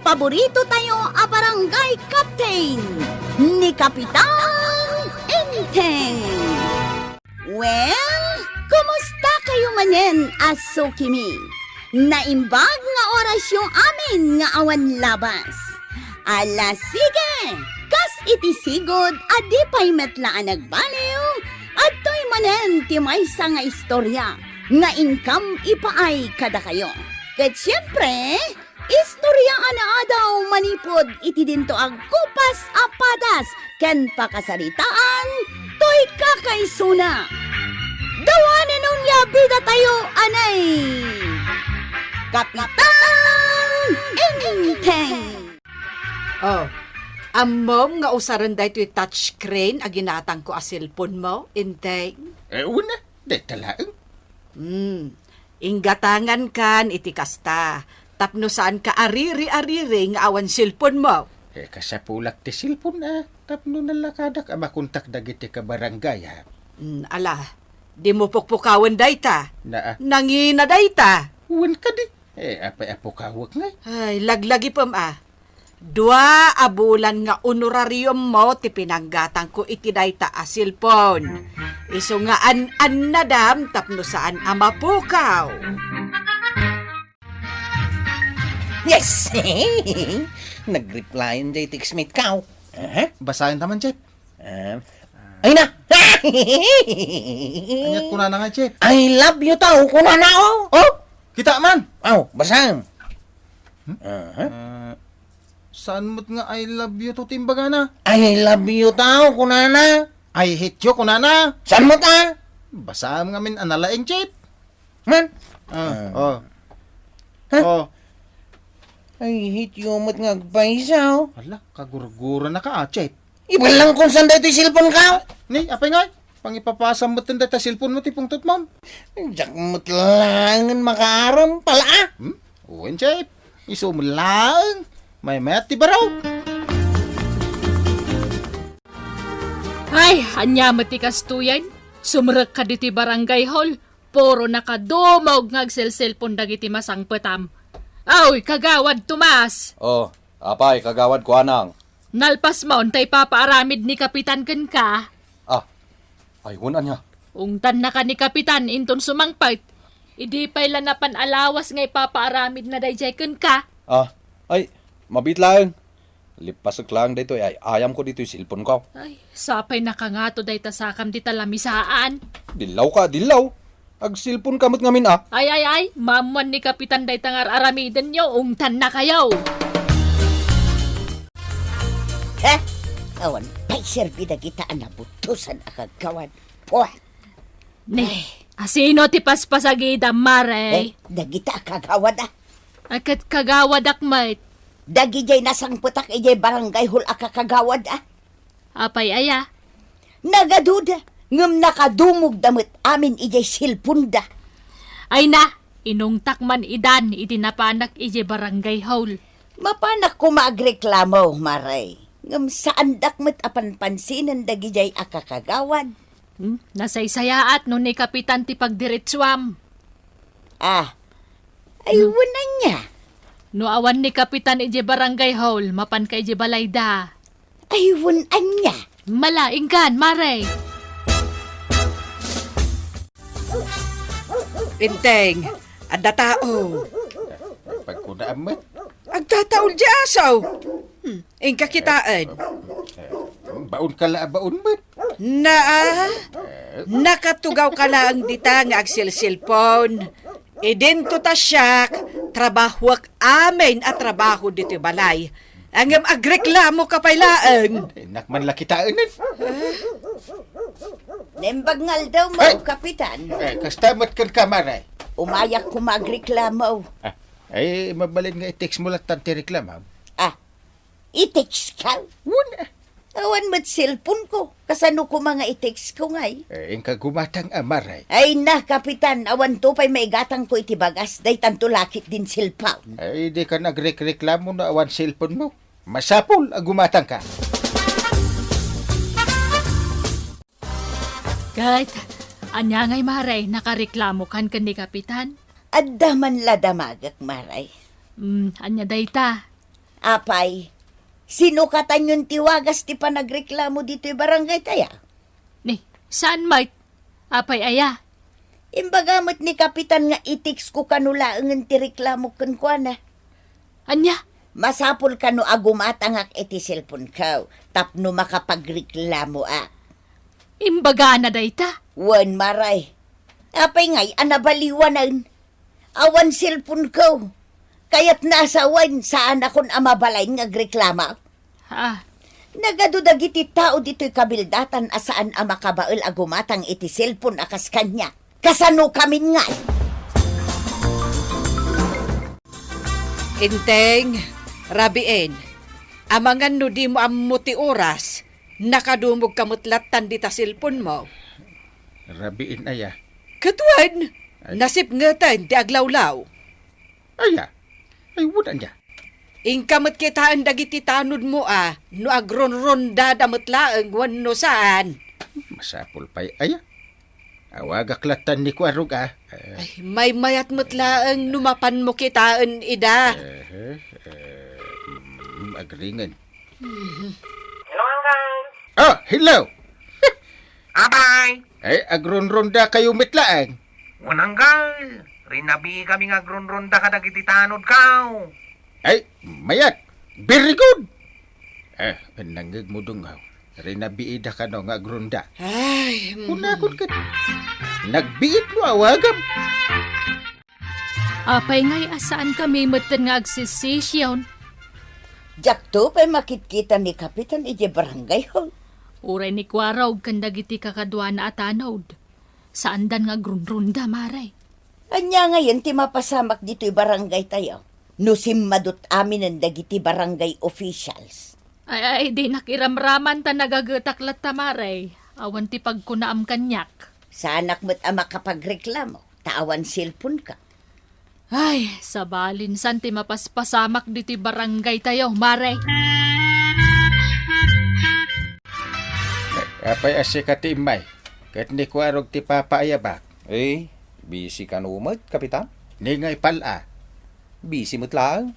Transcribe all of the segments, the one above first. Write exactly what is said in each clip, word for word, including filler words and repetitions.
paborito tayo a barangay captain, ni Kapitan Enteng. Well, kumusta kayo manen a sukimi? Naimbag nga orasyo amin nga awan labas. Ala, sige! Kas iti sigud a di pay met la a nagbaliw, adtoy manen ti maysa nga istorya nga inkam ipaay kadakayo. Ket siempre, istorya a naadaw manipud iti dinto agkupas a padas ken pakasaritaan toy kakaisuna. Dawanen onia bidatayo, anay! Kapitan Enteng! Oh, ammom nga usaren daytoy touchscreen a ginatangko a cellphone mo, Enteng? Eh, una, dayta laeng. Hmm, inggatangan kan iti kasta, tapno saan ka ariri-ariri nga awan cellphone mo. Eh, kasapulak ti cellphone, ah, tapno nalakadak a makontak dagiti kabarangay, ha? Hmm, ala, di mo pukpukawen dayta. Naa. Nangina dayta. Wen kadi. Eh, apay a pukawek ngay? Ay, laglagipem, ah. Dua a bulan nga honorariummo ti pinanggatangko iti dayta a cellphone. Isu nga an-annadam tapno saan a mapukaw. Yes! Nag-replyan jay textmate ko. Aha. Basaen ta man, Jeff. Ah. Ay na! Aniat kunana nga, Jeff? "I love you too," kunana, oh. Oh? Kita man? Oh, basaen. Hmm? Aha. Ah, saan met nga "I love you too" ti imbagana? "I love you too," kunana. "I hate you," kunana. Saan met, ah? Basaem ngamin a nalaing, Jeff. Man? Ah, Ah. Oh. Ha? Oh. "I hate you" met nga agpaysa, oh. Hala, kagurgura na ka, ah, Jeff. Ibalang kung saan daytoy cellphone ko. Ni, apay ngay? Pangipapasam met dayta cellphone mo ti pungtot mo. Diak met laengen makaaram, pala, ah. Hmm? Wen, Jeff. Isu met laeng. Maymayat ti baro. Ay, ania met ti kastoyen? Sumrekka ditoy barangay hall. Puro nakadumog nga agselselpon dagiti masangpetam. Aw, Kagawad Tomas! Oh, apay, Kagawad Kuanang? Nalpasmon ta ipapaaramid ni Kapitan kenka. Ah, ay, wen ania? Ungtannaka ni Kapitan inton sumangpet. Idi pay la napan a lawas nga ipapaaramidna daydiay kenka. Ah, ay, mabiit laeng. Lippasek laeng daytoy ay ayamko ditoy cellphone ko. Ay, sapay nakangato dayta sakam dita lamisaan. Dillaw ka, dillaw. Ag-cellphone ka met ngamin, ah. Ay, ay, ay, maammuan ni Kapitan dayta nga ar-aramidenyo, ungtannakayo. He? Awan pay serbi dagita a nabutosan a kagawad. Puh! Ni, asino ti paspasagidam, Mare? Eh, dagita a kagawad, ah. Ay, ket kagawadak met. Dagidiay nasangpetak idiay barangay hall a kakagawad, ah. Apay aya? Nagaduda, ngem nakadumogda met amin idiay cellphoneda. Ay na, inungtak man idan idi napanak idiay barangay hall. Mapanak koma agreklamo, Mare. Ngem saandak met a panpansinen dagidiay a kakagawad. Hmm? Nasaysayaat no ni Kapitan ti pagdiretsuam. Ah, ay, hmm, wen ania? No awan ni Kapitan idiay barangay hall, mapanka idiay balayda. Ay, wen ania? Mala, inkan, Mare. Enteng, adda tao. Pagkunaam met. Agtataol di aso. Hmm, inka kitaen. Eh, baon ka la, baon met. Naa, nakatugaw ka laeng dita nga agselselpon. Idinto ta siak, trabahuak amin a trabaho ditoy balay. Ngem agreklamo ka pay laeng. Innak man la kitaenen. Naimbag nga aldaw mo, ay! Kapitan. Eh, kasta met kenka, Mare. Umayak koma agreklamo. Ah, ay, mabalin nga i-text mo lattan ti reklamo. Ah, i-text ka? Wen, ah. Awan met cellphone ko. Kasano koma nga i-text ko ngay? Eh, inka gumatang, Mare. Ay na, Kapitan, awanto pay maigatangko iti bagas, daytanto lakit din cellphone. Ay, di ka nagrekreklamo no awan cellphone mo. Masapul a gumatang ka. Ket, ania ngay, Mare, nakareklamo kan ken ni Kapitan? Adda man la damagek, Mare. Hmm, ania dayta? Apay, sino katanyon ti wagas ti panagreklamo ditoy barangay tayo? Ni, saan met? Apay aya? Imbaga met ni Kapitan nga i-text ko kano laengen ti reklamo kenkuana. Ania? Masapul kano a gumatangak iti cellphone ko tapno makapagreklamoak. Imbagana dayta? Wen, Mare. Apay ngay a nabaliwanen? Awan cellphone ko. Kayatna a sawen, saanakon a mabalin nga agreklamo. Ah. Nagadu dagiti tao ditoy kabildatan a saan a makabael a gumatang iti cellphone a kas kaniak. Kasano kamin ngay? Enteng, rabiin, amangan no dimo ammo ti oras, nakadumogka met lattan dita cellphone mo. Rabiin aya? Ket wen, ay, nasipngeten ti aglawlaw. Aya? Ay, wen ania? Inka met kitaen dagiti tanodmo a no agronrondada met laeng wenno saan. Masapul pay aya? Awagak lattan ni Kuarog a. Eh. Ay, maymayat met laeng no mapanmo kitaen ida. Eh, eh, mm, agringen. Hello, Uncle. Ah, hello! Apay! Ay, agronronda kayo met laeng. Wen, Uncle. Rinabii kami nga agronronda kadagiti tanod kaw. Ay, mayat. Very good. Eh, nangngeg mo dungaw. Rinabiida kano nga agronda. Ay, mm. Kunakon ket, nagbiit no awagam. Apay ngay a saan kami metten nga agsession? Diakto pay makitkita ni Kapitan idiay barangay hall. Uray ni Kuarog ken dagiti kakaduana a tanod. Saandan nga agrunrunda, Mare. Ania ngayen ti mapasamak ditoy barangay tayo? No simmadot aminen dagiti barangay officials. Ay, ay, dinak iramraman ta nagagetak latta, Mare. Awan ti pagkunaam kaniak. Saanak met a makapagreklamo, ta awan cellphone ka. Ay, sabalin san ti mapaspasamak ditoy barangay tayo, Mare. Apay a sika ti immay, ket ni Kuarog ti papaayabak. Eh, busy kano met, Kapitan? Ni ngay pal-a? Busy met laeng.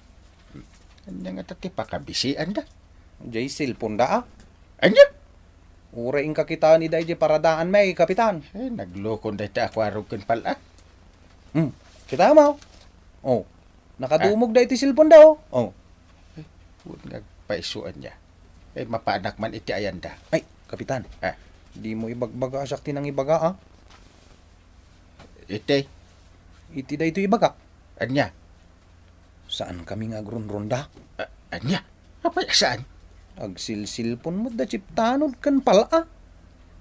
Ania ngata ti pakabisianda? Jay cellphone da, ah. Ania? Uray inka kitaen ida idiay paradaan met, Kapitan. Eh, naglokon dayta a Kuarog ken pal-a. Hmm, kita mo. Oh, nakadumog da iti cellphone da, oh. Oh. Eh, wen nga agpayso ania. Eh, mapanak man iti ayanda. Ay, Kapitan. Ah. Di mo ibagbaga, siak ti nangibaga, ah. Iti? Iti daytoy ibagak. Ania? Saan kami nga agrunrunda? A-, ania? Apay a saan? Agsilsilpon met da Chief Tanod ken pal-a.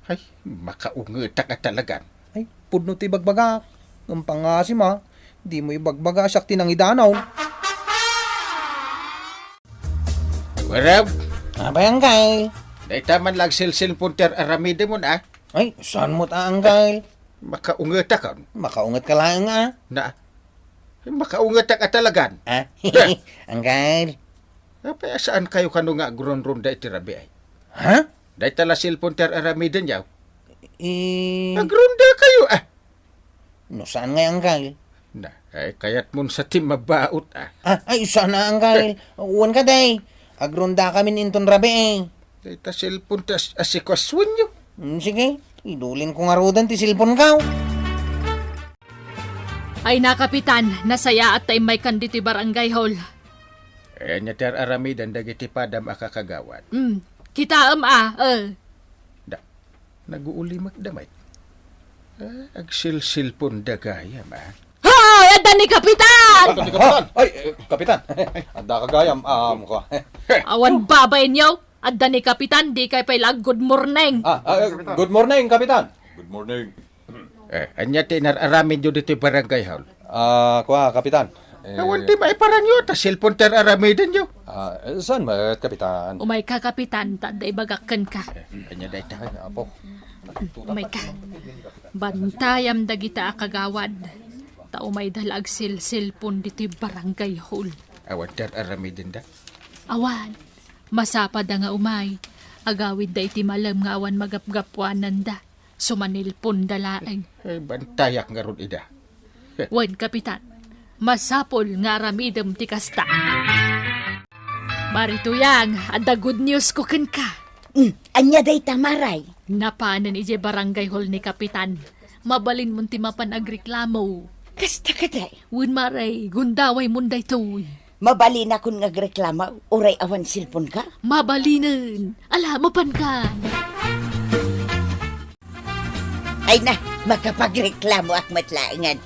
Ay, makaungetak a talagan. Ay, pudno ti ibagbagak. Ngem pangasim a, di mo ibagbaga siak ti nangidanon. Warab! Apay, Angkay? Dayta man la agsilsilpon ti ar-aramidemon, a? Ay, saan met a, Angkay? Makaungetak, a? Makaunget ka laeng, a? Na, makaungetak a talagan. A? Eh. Angkay? Apay a saan kayo kano nga agrunrunda iti rabii, ay? Ha? Dayta la silpon ti ar-aramiden, yaw. I- Agrunda kayo, a? No saan ngay, Angkay? Na, ay, kayatmon sa ti mabaut, a. A, ay, saan a, Angkay? Eh. Wen ka, day. Agrunda kamin inton rabii, eh. Dayta cellphone ti as-, asikuasuenyo. Hmm, sige, idulin ko ngaruden ti cellphone ko. Ay na, Kapitan, nasayaat ta immaykan ditoy barangay hall. Eh, ania ti ar-aramiden dagiti padam a kakagawad? Hmm, kitaem a, eh. Da, naguulimek da met. Eh, agsilsilpon da gayam, a. Hoy! Adda ni Kapitan! Adda ni Kapitan! Ah, ay, eh, Kapitan! Adda ka gayam, um, ko. Awan babaenyo! Adda ni Kapitan, di kay pay la ag-good morning. Ah, ah, eh, good morning, Kapitan! Good morning. Eh, ania ti inar-aramidyo ditoy barangay hall? Ah, kua, Kapitan. Eh, awan ti maiparangyo, ta cellphone ti ar-aramidenyo. Ah, eh, saan met, Kapitan? Umayka, Kapitan, ta adda ibagak kenka. Eh, ania dayta? Ay, apo. Umayka. Bantayam dagita a kagawad, ta umayda la agsilsilpon ditoy barangay hall. Awan ti ar-aramidenda? Awan. Masapada nga umay. Agawidda iti malem nga awan magapgapuananda. Sumanilpon da laeng. Eh, bantayak ngarud ida. Wen, Kapitan, masapul nga aramidem ti kasta. Mari Tuyang, adda good news ko kenka. Mm, ania dayta, Maray? Napanen idiay barangay hall ni Kapitan. Mabalinmon ti mapan agreklamo. Kasta kadi? Wen, Maray, gundawaymon daytoy. Mabalinakon nga agreklamo, uray awan cellphone ka? Mabalinen. Ala, mapanka. Ay na, makapagreklamoak met laengen.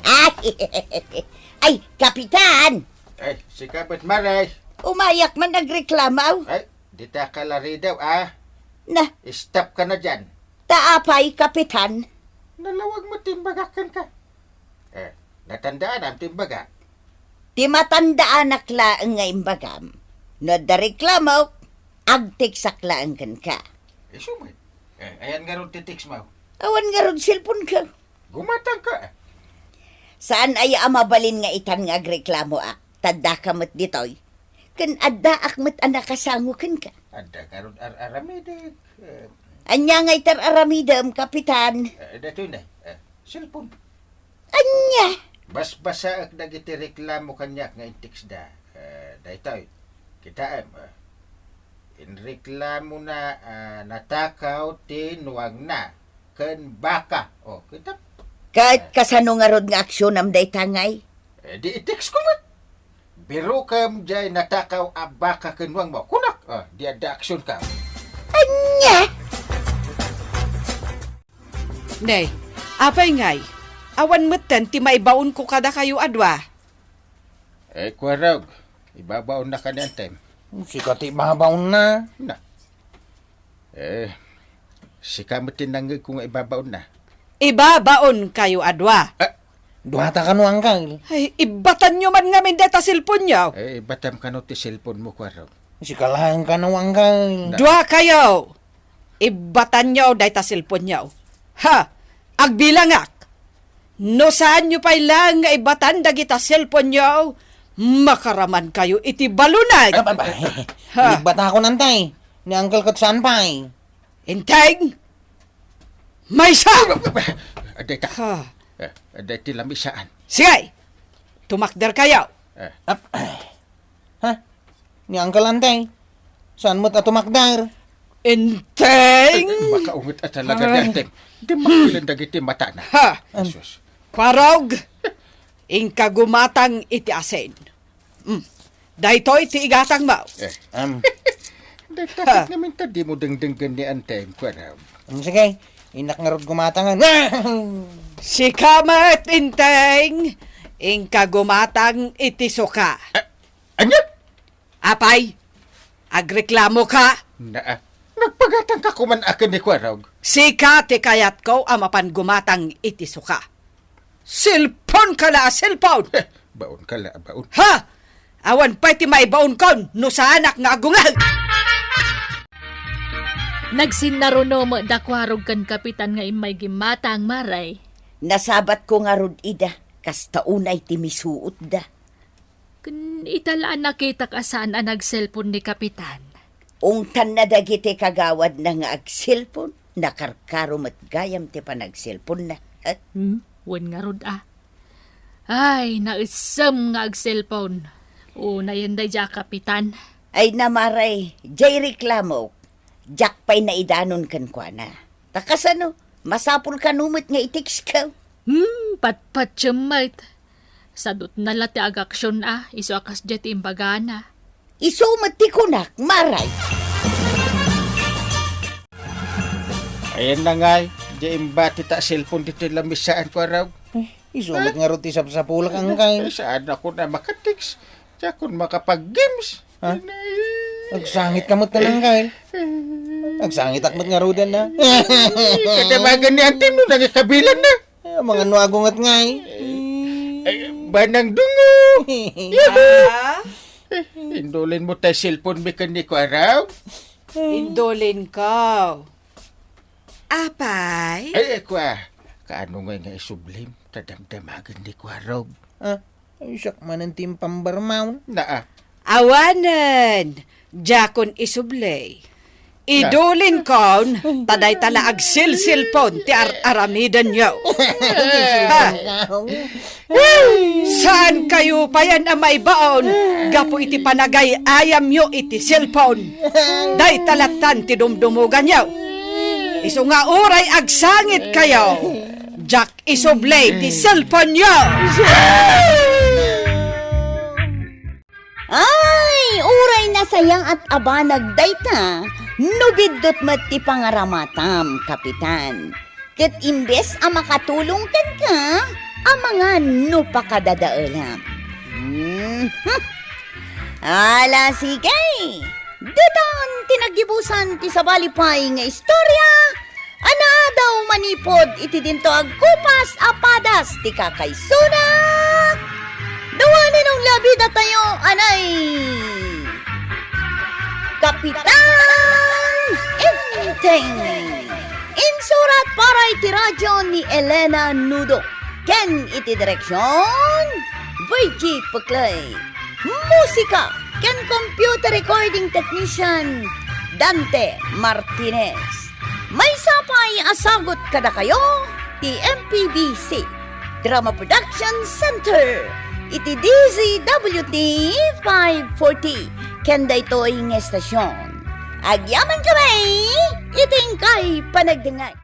Ay, Kapitan! Ay, sika met, Maray. Umayak man nagreklamo. Ay, dita ka laridaw, ah. Na. Stop ka na diyan. Ta apay, Kapitan? Nalawag met ti imbagak kenka. Eh, natandaanam ti imbagak? Ti matandaanak laeng nga imbagam, no adda reklamok, agteksak laeng kenka. Isu met. Eh, ayan ngarud ti text mo? Awan ngarud cellphone ko. Gumatang ka. Saan aya a mabalin nga itan nga agreklamoak? Ta addaka met ditoy. Ken addaak met a nakasango kenka. Adda ngarud ar-aramidek. Eh, ania nga itar-aramidem, Kapitan? Eh, daytoy na. Eh, cellphone. Ania? Basbasaek dagiti reklamo kaniak nga intextda. Eh, daytoy. Kitaem, eh. Inreklamona, ah, natakaw ti nuangna ken baka. Oh, kita? Ket kasano ngarud nga aksionam dayta ngay? Eh, di i-text ko met. Birokem diay natakaw a baka ken nuangmo. Kunak, ah, di adda aksionka. Ania? Ne, apay ngay, awan metten ti maibaonko kadakayo a dua. Eh, Kuarog, ibabaonnaka ni Antem. Sika ti ibabaonna. Na. Eh, sika met ti nangngegko nga ibabaonna. Ibabaonkayo a dua. Ah. Duata kano, Uncle? Ay, ibbatanyo man ngamin dayta cellphone-yo. Eh, ibbatam kano ti cellphone mo, Kuarog. Sika laeng kano, Uncle? Na. Duakayo. Ibbatanyo dayta cellphone-yo. Ha! Agbilangak! No saanyo pay laeng nga ibatan dagita cellphone-yo, makaramankayo iti balunag! Ay, pa, pa. Ha? Ibbatakon, Antay. Ni Uncle ket saan pay? Enteng! Maysa! Adda ita. Ha? Eh, adda iti lamisaan. Sige! Tumakderkayo! Eh. Ap-, Ha? Ni Uncle Antay? Saan met a tumakder? Enteng! Ay, makaunget a talaga ni Anteng. Di makilen dagiti matana. Ha? Jesus. Kuarog, inka gumatang iti asin. Mm. Daytoy ti igatangmo. Eh. Am. Dagdagit ngamin ta di mo dengdenggen ni Anteng, Kuarog. Mm, sige, innak ngarud gumatangan. Sika met, Enteng, inka gumatang iti suka. Eh, Ania? Apay, agreklamoka? Naa, nagpagatangka koman a ken ni Kuarog. Sika ti kayatko a mapan gumatang iti suka. Cellphone-ka la a cellphone! Eh, baonka la a baon. Ha? Awan pay ti maibaonkon no saanak nga agungeg! Nagsinnaruno met da Kuarog ken Kapitan nga immay gimmatang, Maray. Nasabatko ngarud ida, kasta unay ti misuotda. Ken ita la a nakitak a saan a nagselpon ni Kapitan. Ungtanna dagiti kagawadna nga agselpon, nakarkaro met gayam ti panagselponna. Eh? Hmm? Wen ngarud a. Ay, naessem nga agselpon. Unayen daydiay a Kapitan. Ay, Maray, diay reklamok. Diak pay naidanon kenkuana. Ta kasano, masapul kano met nga i-text ka? Hmm, patpatiem met. Sadutna la ti agaksion a, isu a kasdiay ti imbagana. Isu met ti kunak, Maray. Ayan na ngay, di imbati ta cellphone ditoy lamisaan, Kuarog. Eh, isu met ngarud ti sapsapulak, Uncle. Eh, saan ako na makatext? Diakon makapag-games. Ha? Inay. Agsangit ka met, Uncle. Agsangitak met ngaruden na. Kadamagan ni Auntie no, nangikabilan na. Eh, mga nuago ngat ngay. Ay, banang dungo. Ah? Indulin mo tay cellphone mi ken ni Kuarog? Indulin ko. Apay? Ay, ay, Kua. Kaano ngay nga isublim? Ta damdamagan ni Kuarog. Ah? Ay, siak manen ti impambarmaw. Naa. Awanen, diakon isubli. Idulinkon, ta dayta la agsilsilpon ti ar-aramidenyo. Ha? Saan kayo payan a maibaon gapu iti panagay-ayamyo iti cellphone? Dayta lattan ti dumdumuganyo. Isu nga uray agsangit kayo, diak isubli ti cellphone-yo. Ay, uray nasayat a banag dayta, no biddut met ti pangaramatam, Kapitan. Ket imbes a makatulong kenka, amangan no pakadadaelam. Hmm. Ala, sige. Ditan ti naggibusan ti sabali pay nga istorya a naadaw manipud iti dinto agkupas a padas ti kakaisuna. Dawanen ong labidatayo, anay! Kapitan Enteng. Insurat para iti radyo ni Elena Nudo. Ken iti direksyon, Virgie Puclay. Musika ken computer recording technician, Dante Martinez. Maysa pay a sagut kadakayo ti M P B C Drama Production Center iti D Z W T five forty ken daytoy nga estasion. Agyaman kami iti inkay panagdengngeg.